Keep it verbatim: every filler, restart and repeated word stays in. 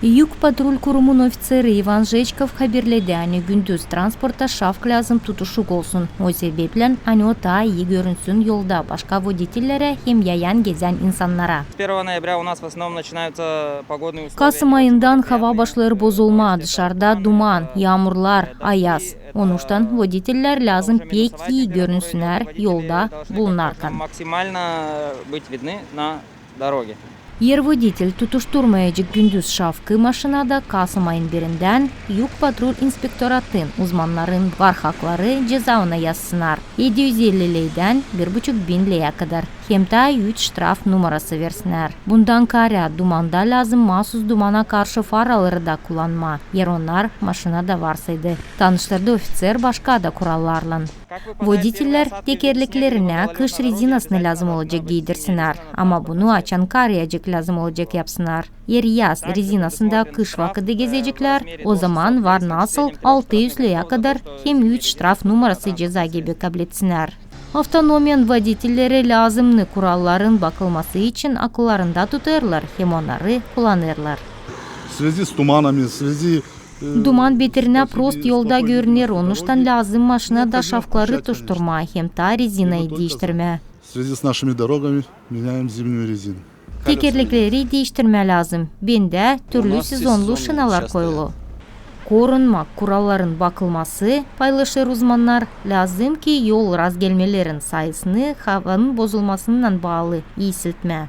Yük patrul kurumun ofitseri İvan Jeçkov haberledi, ani gündüz transportta şafk lääzım tutuşuk olsun. O sebeplän, ani o taa ii görünsün yolda başka voditellerä hem yayan gezän insannara. Kasım ayından hava başlêêr bozulmaa, dışarda duman, yaamurlar, ayaz. Onuştan voditellär lääzım pek ii görünsünär yolda bulunarkan. Максимально быть видны на дороге. Er voditel tutuşturmayacek gündüz şafkı maşinada kasım ayın birindän yük patrul inspektoratın uzmannarın var hakları ceza ona yazsınnar edi üz elli leydän bir buçuk bin leyä kadar. Hem taa üç ştraf numarası versinnär. Bundan kaarä dumanda lääzım maasuz dumana karşı faraları da kullanmaa, eer onnar maşinada varsaydı, tanıştırdı ofitser başka da kurallarlan. Voditellär tekerleklerinä kış rezinasını lääzım olacek giydirsinnär, ama bunu açan kaarayacek lääzım olacek yapsınnar. Eer yaz rezinasında kış vakıdı gezeceklär, ozaman var nasıl altı üz leyä kadar hem üç ştraf numarası ceza gibi kabletsinnär. Avtonomiyanın voditelleri lääzımnı kuralların bakılması için akıllarında tutêrlar hem onnarı kullanêrlar. В связи с туманами, в связи Duman beterinä prost yolda görüner, onuştan lääzım maşinada şafkları tutuşturmaa hem taa rezinayı diiştirmää. В связи с нашими дорогами меняем зимнюю резину. Tekerlekleri diiştirmää lääzım. Bendä türlü sezonlu şinalar koyulu. Korunma kuralların bakılması, paylaşêr uzmannar, lääzım ki yol razgelmelerin sayısını havanın bozulmasınnan baalı iisiltmää.